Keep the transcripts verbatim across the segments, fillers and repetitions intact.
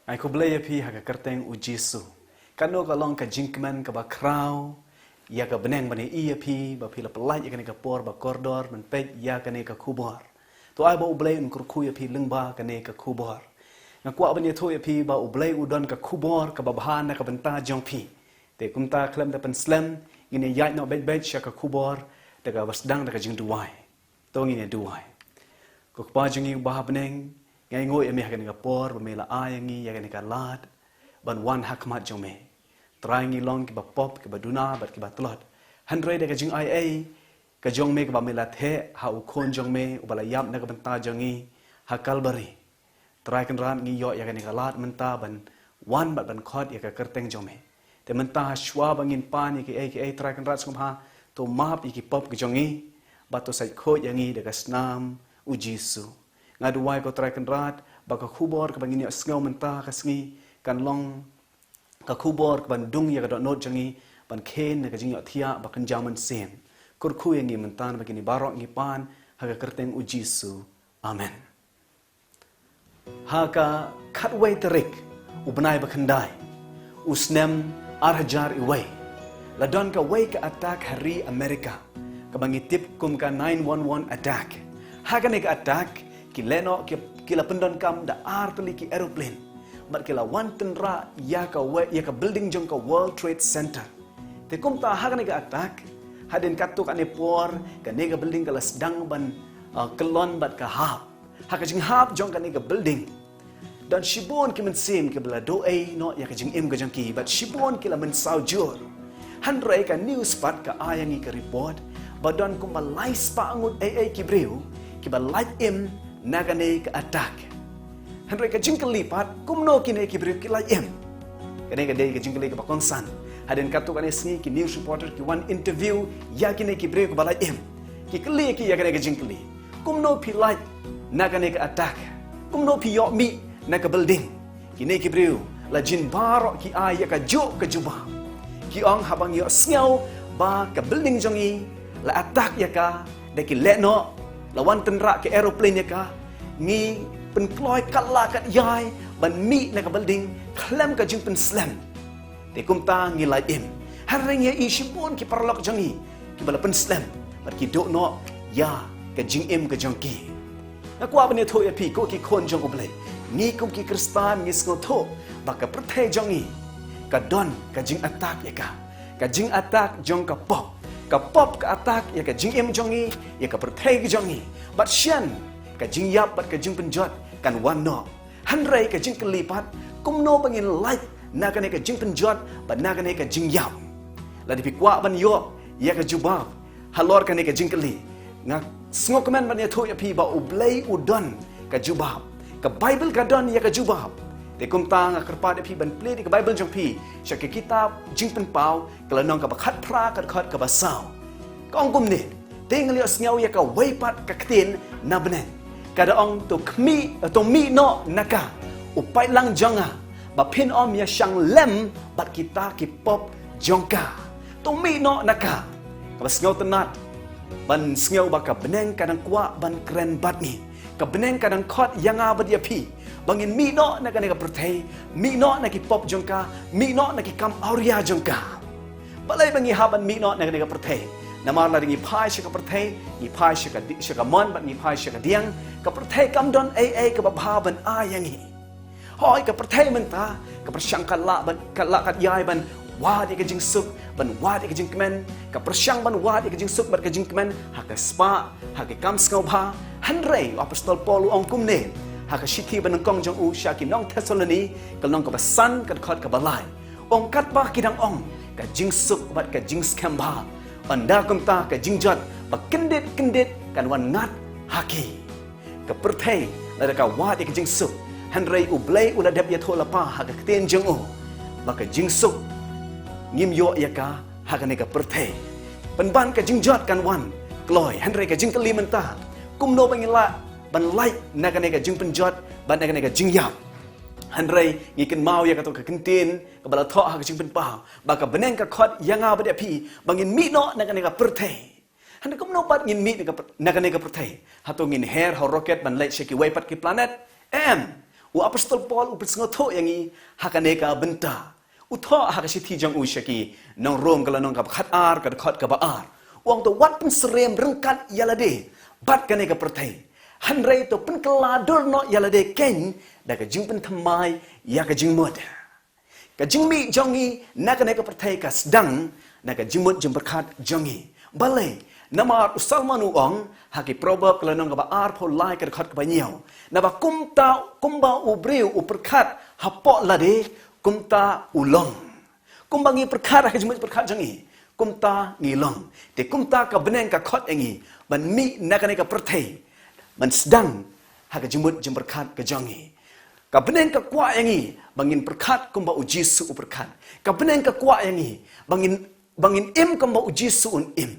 Ai khublei ïa phi ha ka kyrteng u Jisu. Kano ka long ka jingkmen kaba khraw ïa ka bneng ban ïa phi ba phi la pyllait ïa kane ka por ba kordor ban peit ïa kane ka khubor. To ai ba U Blei un kyrkhu ïa phi lyngba kane ka khubor. Nga kwah ban ïathuh ïa phi ba U Blei u don ka khubor kaba bha na ka bynta jong phi. Te kumta khlem da pynslem, ngin ïa ïaid noh beit beit sha ka khubor da kaba sdang da ka jingduwai. To ngin ïa duwai. Ko Kpa jong ngi uba ha bneng, nga ainguh ïa me ha kane ka por ba me la ai ïa ngi ïa kane ka lad ban wan ha khmat jong me. Trai, ngi long kiba pop, kiba duna bad kiba tlot. Hynrei da ka jingai ei ka jong me kaba me la theh ha u Khun jong me uba la ïap na ka bynta jong ngi ha Kalbari. Trai Kynrad, ngi ïoh ïa kane ka lad mynta ban wan bad ban khot ïa ka kyrteng jong me. Te mynta ha shuwa ba ngin pan ïa kiei kiei, Trai Kynrad sngewbha to map ïa ki pop ki jong ngi bad to sait khuid ïa ngi da ka snam u Jisu. Nga duwai ko Trai Kynrad ba ka khubor kaba ngin ïohsngew mynta ka sngi kan long ka khubor kaban dung ïa ka dohnud jong ngi ban khein na ka jingïohthiah ba kynja mynsiem. Kyrkhu ïa ngi mynta ba kine baroh ngi pan ha ka kyrteng u Jisu. Amen. Ha ka khatwei tarik u bnai ba khyndai u snem ar hajar iwei, la don kawei ka attack ha ri America kaba ngi tip kum ka nine one one attack. Ha kane ka attack ki lehnoh ki, ki la pyndonkam da ar tylli ki aeroplane bad ki la wan tynrah ïa kawei, ïa ka building jong ka World Trade Center. Te kumta ha kane ka attack, hadien katto katne por kane ka building ka la sdang ban, uh, kyllon bad ka hap. Ha ka jinghap jong kane ka building, don shibun ki mynsiem kiba la duh ei noh ïa ka jingim ka jong ki bad shibun ki la mynsaw jur. Hynrei ka news pat ka ai ïa ngi ka report ba don kumba lai spah ngut ei ei ki briew kiba lait im na kane ka attack. Hynrei ka jingkylli pat, kumno kine ki briew ki lait im? Kane ka dei ka jingkylli kaba kongsan. Hadien katto katne sngi ki news reporter ki wan interview ïa kine ki briew kiba lait im. Ki kylli ïa ki ïa kane ka jingkylli. Kumno phi lait na kane ka attack? Kumno phi ïoh mih na ka building? Kine ki briew la jin baroh ki ai ïa kajuh ka jubab. Ki ong haba ngi ïohsngew ba ka building jong ngi la attack ïa ka da ki lehnoh, la wan tynrah ka aeroplane ïa ka, ngi pynkloi katba kat ïai ban mih na ka building khlem ka jingpynslem. Te kumta ngi lait im. Hynrei ngi ïohi shibun ki paralok jong ngi kiba la pynslem bad ki duh noh ïa ka jingim ka jong ki. Nga kwah ban ïathuh ïa phi ko ki khun jong U Blei, ngi kum ki Khristan ngi sngewthuh ba ka pyrthei jong ngi ka don ka jing attack ïa ka. Ka jing attack jong ka pop. Ka pop ka attack ïa ka jingim jong ngi, ïa ka pyrthei ka jong ngi. Bad shen ka jingïap bad ka jingpynjot kan wan noh. Hynrei ka jingkylli pat, kumno ba ngin lait na kane ka jingpynjot bad na kane ka jingïap? Lada phi kwah ban ïoh ïa ka jubab halor kane ka jingkylli, nga sngewkmen ban ïathuh ïa phi ba U Blei u don ka jubab. Ka Baibl ka don ïa ka jubab. Te kumta nga kyrpad ïa phi ban plie ïa ka Baibl jong phi sha ka kitab Jingpynpaw, ka lynnong kaba khatphra, ka dkhot kaba saw. Ka ong kumne: Te nga la ïohsngew ïa kawei pat ka ktien na bneng ka da ong, to khmih, to mih noh na ka, u paidlang jong nga, ba phin ym ïashang lem bad kita ki pop jong ka. To mih noh na ka. Kaba sngewtynnat ban sngew ba ka bneng ka dang kwah ban kren bad ngi. Ka bneng ka dang khot ïa nga bad ïa phi ba ngin mih noh na kane ka pyrthei, mih noh na ki pop jong ka, mih noh na ki kam awria jong ka. Balei ba ngi hap ban mih noh na kane ka pyrthei? Namar lada ngi phai sha ka pyrthei, ngi phai sha ka di-, sha ka mon bad ngi phai sha ka diang, ka pyrthei kam don ei ei kaba bha ban ai ïa ngi. Hooid, ka pyrthei mynta ka pyrshang katba lah ban, katba lah kat ïai ban wad ïa ka jingsuk, ban wad ïa ka jingkmen, ka pyrshang ban wad ïa ka jingsuk bad ka jingkmen ha ka spah, ha ka kam sngewbha. Hynrei u Apostol Paul u ong kumne ha ka shithi banyngkong jong u sha ki nong Thessaloni, ka lynnong kaba san, ka dkhot kaba lai. Ong katba ki dang ong ka jingsuk bad ka jingskhem bha, ynda kumta ka jingjot ba kyndit kyndit kan wan ngat ha ki. Ka pyrthei lada ka wad ïa ka jingsuk, hynrei U Blei u la dep ïathuh lypa ha ka ktien jong u ba ka jingsuk ngim ïoh ïa ka ha kane ka pyrthei. Pynban ka jingjot kan wan kloi, hynrei ka jingkylli mynta, kumno ba ngi lah ban lait na kane ka jingpynjot bad na kane ka jingïap? Hynrei ngi kynmaw ïa kato ka kyntien kaba la thoh ha ka Jingpynpaw ba ka bneng ka khot ïa nga bad ïa phi ba ngin mih noh na kane ka pyrthei. Hynrei kumno pat ngin mih na ka pyr-, na kane ka pyrthei? Hato ngin her ha u rocket ban leit sha kiwei pat ki planet? Em. U Apostol Paul u pynsngewthuh ïa ngi ha kane ka bynta. U thoh ha ka shithi jong u sha ki nong Rom ka lynnong kaba khatar, ka dkhot kaba ar. U ong, to wat pynsyriem ryngkat ïa lade bad kane ka pyrthei. Hynrei to pynkylla dur noh ïa lade keiñ da ka jingpynthymmai ïa ka jingmut. Ka jingmih jong ngi na kane ka pyrthei ka sdang na ka jingmut jingpyrkhat jong ngi. Balei? Namar u Solomon u ong ha ki Proverb ka lynnong kaba arphew lai, ka dkhot kaba hynñiew, naba kumta, kumba u briew u pyrkhat hapoh lade, kumta u long. Kumba ngi pyrkhat ha ka jingmut pyrkhat jong ngi, kumta ngi long. Te kumta ka bneng ka khot ïa ngi ban mih na kane ka pyrthei ban sdang ha ka jingmut jingpyrkhat ka jong ngi. Ka bneng ka kwah ïa ngi ba ngin pyrkhat kumba u Jisu u pyrkhat. Ka bneng ka kwah ïa ngi ba ngin, ba ngin im kumba u Jisu un im.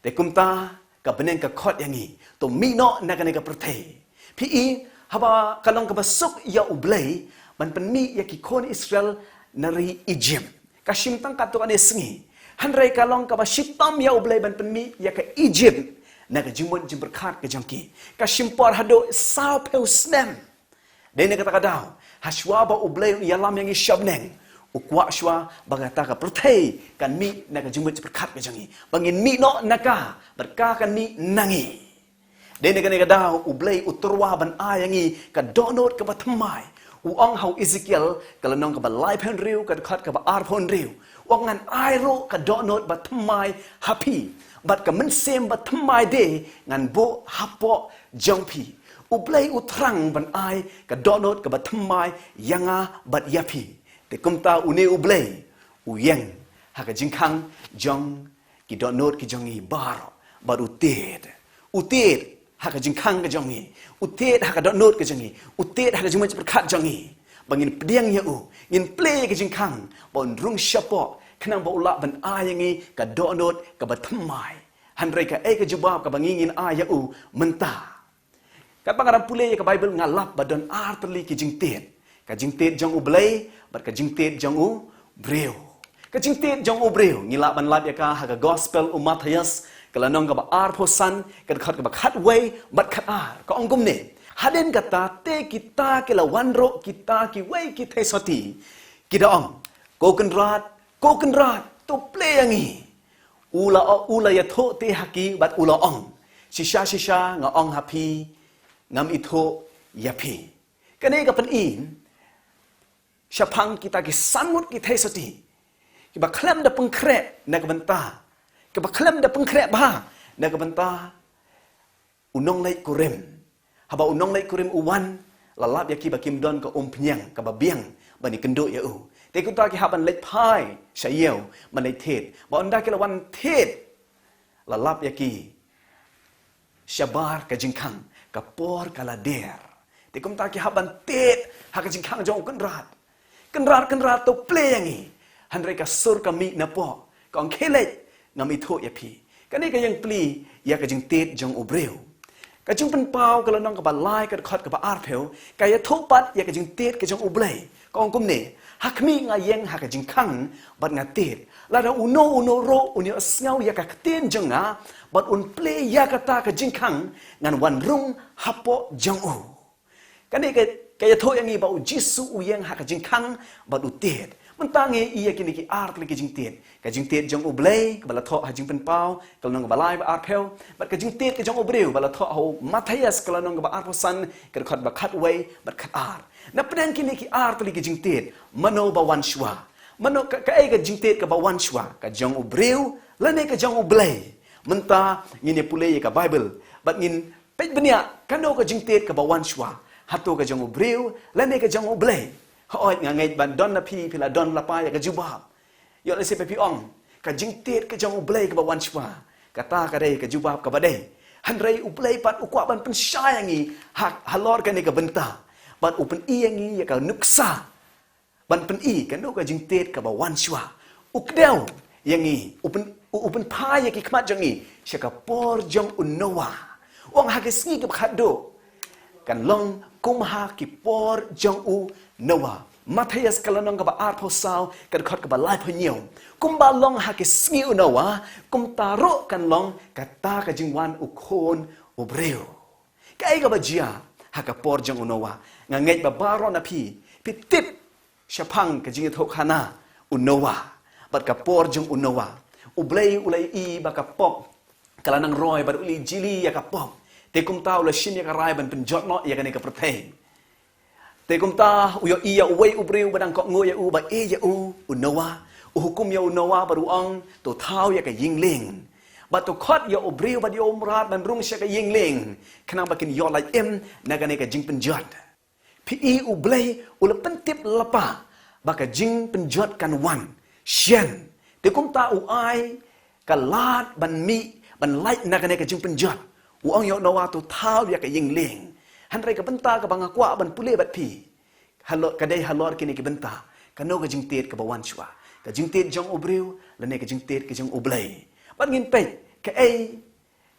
Te kumta ka bneng ka khot ïa ngi, to mih noh na kane ka pyrthei. Phi i, haba ka long kaba suk ïa U Blei ban pynmih ïa ki khun Israel na ri Egypt, ka shim tang katto katne sngi. Hynrei ka long kaba shitom ïa U Blei ban pynmih ïa ka Egypt na ka jingmut jingpyrkhat ka jong ki, ka shim por haduh sawphew snem. Dei na kata ka daw, hashwa ba U Blei un ïalam ïa ngi sha bneng, u kwah shwa ba kata ka pyrthei kan mih na ka jingmut jingpyrkhat ka jong ngi, ba ngin mih noh na ka bad ka kan mih na ngi. Dei na kane ka daw U Blei u tyrwa ban ai ïa ngi ka dohnud kaba thymmai. U ong ha u Ezekiel ka lynnong kaba laiphew hynriew, ka dkhot kaba arphew hynriew, u ong, ngan ai ruh ka dohnud ba thymmai ha phi, bad ka mynsiem ba thymmai de ngan buh hapoh jong phi. U Blei u thrang ban ai ka dohnud kaba thymmai ïa nga bad ïa phi. Te kumta une U Blei u ïeng ha ka jingkhang jong ki dohnud ki jong ngi baroh, bad u tied. U tied ha ka jingkhang ka jong ngi. U tied ha ka dohnud ka jong ngi. U tied ha ka jingmut jingpyrkhat jong ngi, ba ngin pdiang ïa u, ngin plie ïa ka jingkhang ba un rung shapoh, khnang ba u lah ban ai ïa ngi ka dohnud kaba thymmai. Hynrei kaei ka jubab kaba ngi ngin ai ïa u mynta? Katba nga dang pule ïa ka Baibl nga lap ba don ar tylli ki jingtied. Ka jingtied jong U Blei bad ka jingtied jong u briew. Ka jingtied jong u briew ngi lah ban lap ïa ka ha ka Gospel u Mathaios ka lynnong kaba arphew san, ka dkhot kaba khatwei bad khatar. Ka ong kumne: Hadien kata te kita ki la wan ruh kita kiwei ki theisotti, ki da ong, ko Kynrad, ko Kynrad, to plie ïa ngi. U la, u la ïathuh te ha ki bad u la ong, shisha shisha nga ong ha phi, ngam ithuh ïa phi. Kane ka pyni shaphang kita ki san ngut ki theisotti kiba khlem da pynkhreh na ka bynta, kiba khlem da pynkhreh bha na ka bynta u nongleit kurim. Haba u nongleit kurim u wan, la lap ïa ki ba kim don ka umphniang kaba biang ban ïakynduh ïa u. Te kumta ki hap ban leit phai sha ïew ban leit thied. Ba ynda ki la wan thied, la lap ïa ki shabar ka jingkhang, ka por ka la der. Te kumta ki hap ban tied ha ka jingkhang jong u Kynrad. Kynrad, Kynrad, to plie ïa ngi. Hynrei ka sur ka mih napoh, ka ong, khie leit, ngam ithuh ïa phi. Kane ka ïeng plie ïa ka jingtied jong u briew. Ka Jingpynpaw ka lynnong kaba lai, ka dkhot kaba arphew, ka ïathuh pat ïa ka jingtied ka jong U Blei. Ka ong kumne: Ha khmih nga ïeng ha ka jingkhang bad nga tied. Lada uno uno ruh un ïohsngew ïa ka ktien jong nga bad un plie ïa kata ka jingkhang, ngan wan rung hapoh jong u. Kane ka, ka ïathuh ïa ngi ba u Jisu u ïeng ha ka jingkhang bad u tied. Mynta ngi ïa kine ki ar tylli ki jingtied. Ka jingtied jong U Blei kaba la thoh ha Jingpynpaw ka lynnong kaba lai bad arphew, bad ka jingtied ka jong u briew ba la thoh ha u Mathaios ka lynnong kaba arphew san, ka dkhot ba khatwei bad khatar. Na pdeng kine ki ar tylli ki jingtied, mano ba wan shuwa? Mano ka, kaei ka jingtied kaba wan shuwa? Ka jong u briew lane ka jong U Blei? Mynta ngin ïa pule ïa ka Baibl bad ngin peit bniah kano ka jingtied kaba wan shuwa, hato ka jong u briew lane ka jong U Blei. Hooid, nga ngeit ban don na phi, phi la don lypa ïa ka jubab. Ïoh lehse phi ong, ka jingtied ka jong U Blei kaba wan shuwa. Kata ka dei ka jubab kaba dei. Hynrei U Blei pat u kwah ban pynshai ïa ngi ha, halor kane ka bynta. Bad u pyni ïa ngi ïa ka nuksa ban pyni kano ka jingtied kaba wan shuwa. U kdew ïa ngi, u pyn, u, u pynphai ïa ki khmat jong ngi sha ka por jong u Noah. U ong ha ki sngi kiba khatduh kan long kum ha ki por jong u Noah. Mathaios ka lynnong kaba arphew saw, ka dkhot kaba laiphew hynñiew. Kumba long ha ki sngi u Noah, kumta ruh kan long kata ka jingwan u Khun u briew. Kaei kaba jia? Ha ka por jong u Noah. Nga ngeit ba baroh na phi, phi tip shaphang ka jingïathuhkhana u Noah bad ka por jong u Noah. U Blei u la ïohi ba ka pop ka la nang roi bad u la jili ïa ka pop. Te kumta u la shim ïa ka rai ban pynjot noh ïa kane ka pyrthei. Te kumta u ïohi ïa uwei u briew ba dang kohnguh ïa u, ba ïeit ïa u, u Noah. U hukum ïa u Noah bad u ong, to thaw ïa ka ïing lieng. Bad to khot ïa u briew bad ïa u mrad ban rung sha ka ïing lieng, khnang ba kin ïoh lait im na kane ka jingpynjot. Phi i, u Blei u la pyntip lypa ba ka jingpynjot kan wan. Shen. Te kumta u ai ka lad ban mih ban lait na kane ka jingpynjot. U ong ïa u Noah, to thaw ïa ka ïing lieng. Hynrei ka bynta kaba nga kwah ban pule bad phi, halor, ka dei halor kine ki bynta. Kano ka jingtied kaba wan shuwa? Ka jingtied jong u briew lane ka jingtied ka jong u Blei? Bad ngin peit kaei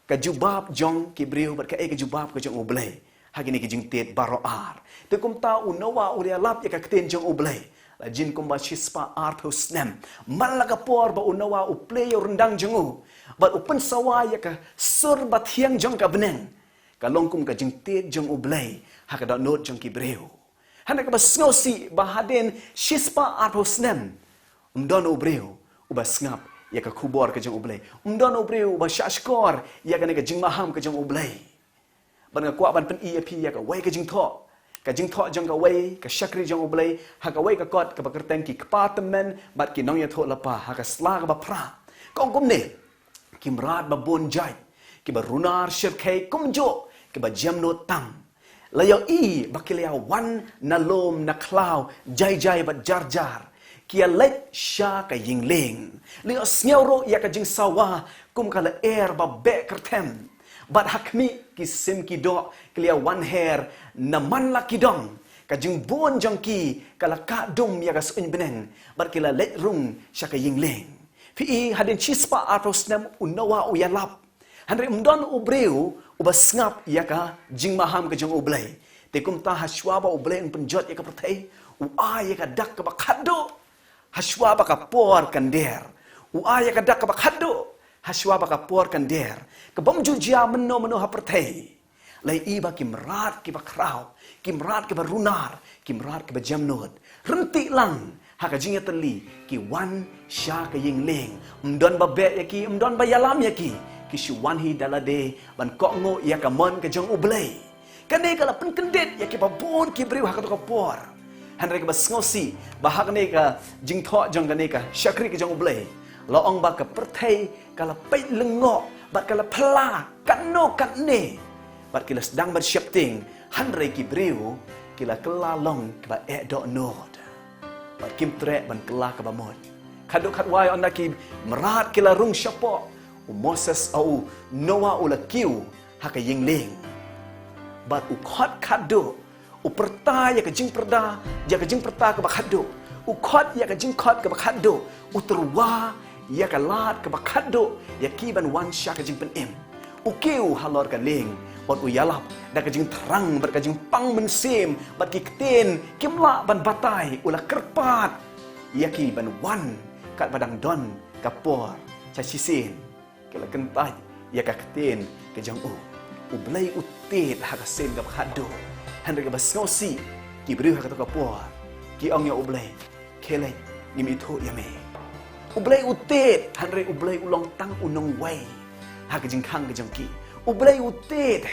ka jubab jong ki briew bad kaei ka jubab ka jong u Blei ha kine ki jingtied baroh ar. Te kumta u Noah u la ïalap ïa ka ktien jong u Blei. La jin kumba shispah arphew snem man la ka por ba u Noah u plie ïa u ryndang jong u bad u pynsawa ïa ka sur bathiang jong ka bneng, ka long kum ka jingtied jong u Blei ha ka dohnud jong ki briew. Hynrei kaba sngewsih ba hadien shispah arphew snem, ym don u briew uba sngap ïa ka khubor ka jong u Blei. Ym don u briew uba shahshkor ïa kane ka jingmaham ka jong u Blei. Bad nga kwah ban pyni ïa phi ïa kawei ka jingthoh, ka jingthoh jong kawei ka shakri jong u Blei ha kawei ka kot kaba kyrteng Ki Kpa Tymmen bad ki Nongïathuhlypa, ha ka sla kaba phra. Ka ong kumne: Ki mrad ba bun jait, kiba runar shyrkhei kumjuh kiba jemnud tam, la ïohi ba ki la ïa wan na lum na khlaw jai jai bad jar jar, ki ïa leit sha ka ïing lieng. La ïohsngew ruh ïa ka jingsawa kum ka lyer ba beh kyrthem. Bad ha khmih, ki sim ki doh ki la ïa wan her na man la ki dong. Ka jingbun jong ki ka la kah dum ïa ka suiñ bneng bad ki la leit rung sha ka ïing lieng. Phi i, hadien shispah arphew snem u Noah u ïalap. Hynrei ym don u briew uba sngap ïa ka jingmaham ka jong u Blei. Te kumta hashwa ba u Blei un pynjot ïa ka pyrthei, u ai ïa ka dak kaba khatduh hashwa ba ka por kan der. U ai ïa ka dak kaba khatduh hashwa ba ka por kan der, ka bym ju jia mynno mynno ha pyrthei. La ïohi ba ki mrad kiba khraw, ki mrad kiba runar, ki mrad kiba jemnud, ryntih lang ha ka jingïatylli, ki wan sha ka ïing lieng. Ym don ba beh ïa ki, ym don ba ïalam ïa ki. Ki shu wan hi da lade ban kohnguh ïa ka mon ka jong u Blei. Kane ka la pynkyndit ïa kiba bun ki briew ha kato ka por. Hynrei kaba sngewsih ba ha kane ka jingthoh jong kane ka shakri ka jong u Blei, la ong ba ka pyrthei ka la peit lyngngoh bad ka la phylla katno katne. Bad ki la sdang ban sheptieng, hynrei ki briew ki la kylla long kiba eh dohnud bad kim treh ban kylla kaba mut. Khatduh khatwai, ynda ki mrad ki la rung shapoh, u Moses, u Noah u la kiew ha ka ïing lieng. Bad u khot khatduh, u pyrta ïa ka jingpyrta, ïa ka jingpyrta kaba khatduh. U khot ïa ka jingkhot kaba khatduh. U tyrwa ïa ka lad kaba khatduh ïa ki ban wan sha ka jingpynim. U kiew halor ka lieng bad u ïalap da ka jingthrang bad ka jingpang mynsiem, bad ki ktien kim lah ban batai. U la kyrpad ïa ki ban wan katba dang don ka por sha shisien. Ki la kyntait ïa ka ktien ka jong u. U Blei u tied ha ka sien kaba khatduh. Hynrei kaba sngewsih, ki briew ha kato ka por ki ong ïa u Blei, khie leit, ngim ithuh ïa me. U Blei u tied, hynrei u Blei u long tang u nongwei ha ka jingkhang ka jong ki. U Blei u tied,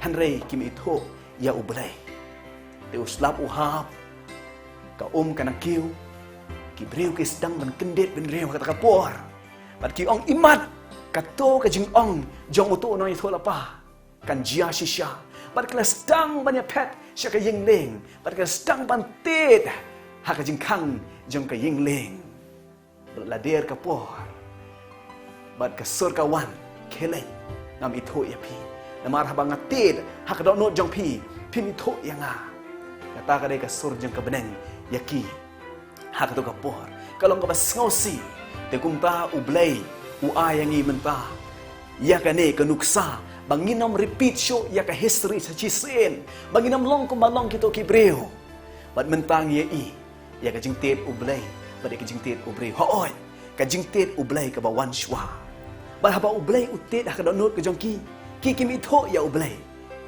hynrei kim ithuh ïa u Blei. Te u slap u hap, ka um ka nang kiew, ki briew ki sdang ban kyndit bynriew ha kata ka por. Bad ki ong, imat, kato ka jingong jong uto u nongïathuhlypa kan jia shisha. Bad ki la sdang ban ïaphet sha ka ïing lieng, bad ki la sdang ban tied ha ka jingkhang jong ka ïing lieng. Bad la der ka por, bad ka sur ka wan, khie leit, ngam ithuh ïa phi. Namar haba nga tied ha ka dohnud jong phi, phim ithuh ïa nga. Kata ka dei ka sur jong ka bneng ïa ki ha kato ka por. Ka long kaba sngewsih. Te kumta u Blei u ai ïa ngi mynta ïa kane ka nuksa ba ngin ym repeat shuh ïa ka history sha shisien, ba ngin ym long kumba long kito ki briew. Bad mynta ngi ïohi ïa ka jingtied u Blei bad ïa ka jingtied u briew. Hooid, ka jingtied u Blei kaba wan shuwa. Bad haba u Blei u tied ha ka dohnud ka jong ki, ki kim ithuh ïa u Blei.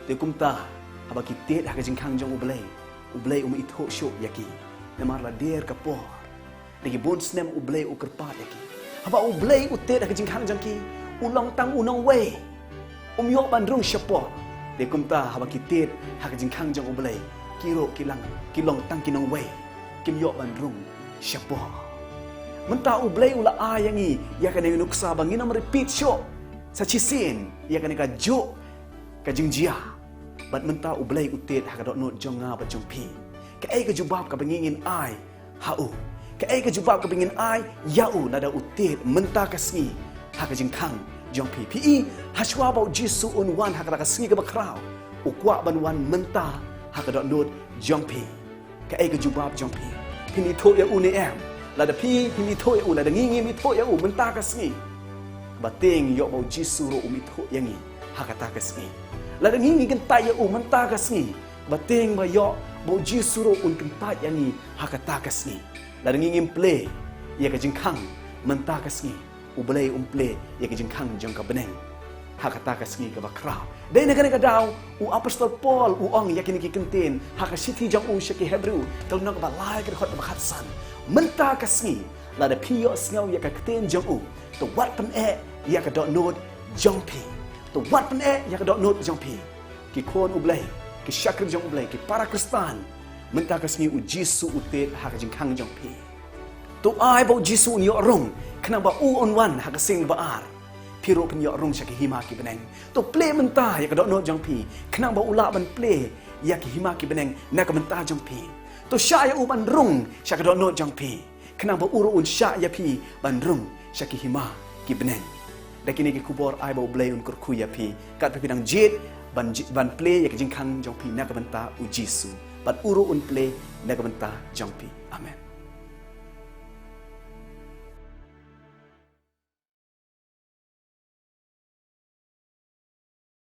Te kumta Haba ki tied ha ka jingkhang jong U Blei, U Blei um ithuh shuh ïa ki. Namar la dier ka por. Da ki bun snem U Blei u kyrpad ïa ki. Haba U Blei u tied ha ka jingkhang jong ki, u long tang u nongwei. Um ïoh ban rung shapoh. Dei kumta haba ki tied ha ka jingkhang jong U Blei, ki ruh ki long, ki long tang ki nongwei. Kim ïoh ban rung shapoh. Mynta U Blei u la ai ïa ngi ïa kane ka nuksa ba ngin ym repeat shuh sa shisien ïa kane kajuh ka jingjia. Bad mynta U Blei u tied ha ka dohnud jong nga bad jong phi. Kaei ka jubab kaba ngin ai ha u? Kaei ka jubab kaba ngin ai ïa u lada u tied mynta ka sngi ha ka jingkhang jong phi? Phi i, hashwa ba U Jisu un wan ha kata ka sngi kaba khraw, u kwah ban wan mynta ha ka dohnud jong phi. Kaei ka jubab jong phi? Phim ithuh ïa u ne em? Lada phi phim ithuh ïa u, lada ngi ngim ithuh ïa u mynta ka sngi, ba tieng ïoh ba U Jisu ruh um ithuh ïa ngi ha kata ka sngi. Lada ngi ngi kyntait ïa u mynta ka sngi, ba tieng ba ïoh ba U Jisu ruh un kyntait ïa ngi ha kata ka sngi. Lada ngi ngim plie ïa ka jingkhang mynta ka sngi, U Blei um plie ïa ka jingkhang jong ka bneng ha kata ka sngi kaba khraw. Dei na kane ka daw u apostol Paul u ong ïa kine ki kyntien ha ka shithi jong u sha ki Hebru, ka lynnong kaba lai, ka dkhot kaba khatsan. Mynta ka sngi, lada phi ïohsngew ïa ka ktien jong u, to wat pyneh ïa ka dohnud jong phi. To wat pyneh ïa ka dohnud jong phi. Ki khun U Blei, ki shakri jong U Blei, ki para Khristan, mynta ka sngi U Jisu u tied ha ka jingkhang jong phi. To ai ba U Jisu un ïoh rung, khnang ba u un wan ha ka sien ba ar. Phi ruh phin ïoh rung sha ki hima ki bneng. To plie mynta ïa ka dohnud jong phi, khnang ba u lah ban plie ïa ki hima ki bneng na ka bynta jong phi. To shah ïa u ban rung sha ka dohnud jong phi, khnang ba u ruh un shah ïa phi ban rung sha ki hima ki bneng. Da kine ki khubor ai ba U Blei un kyrkhu ïa phi katba phi dang jied ban ji-, ban plie ïa ka jingkhang jong phi na ka bynta U Jisu. Bad u ruh un plie na ka bynta jong phi. Amen.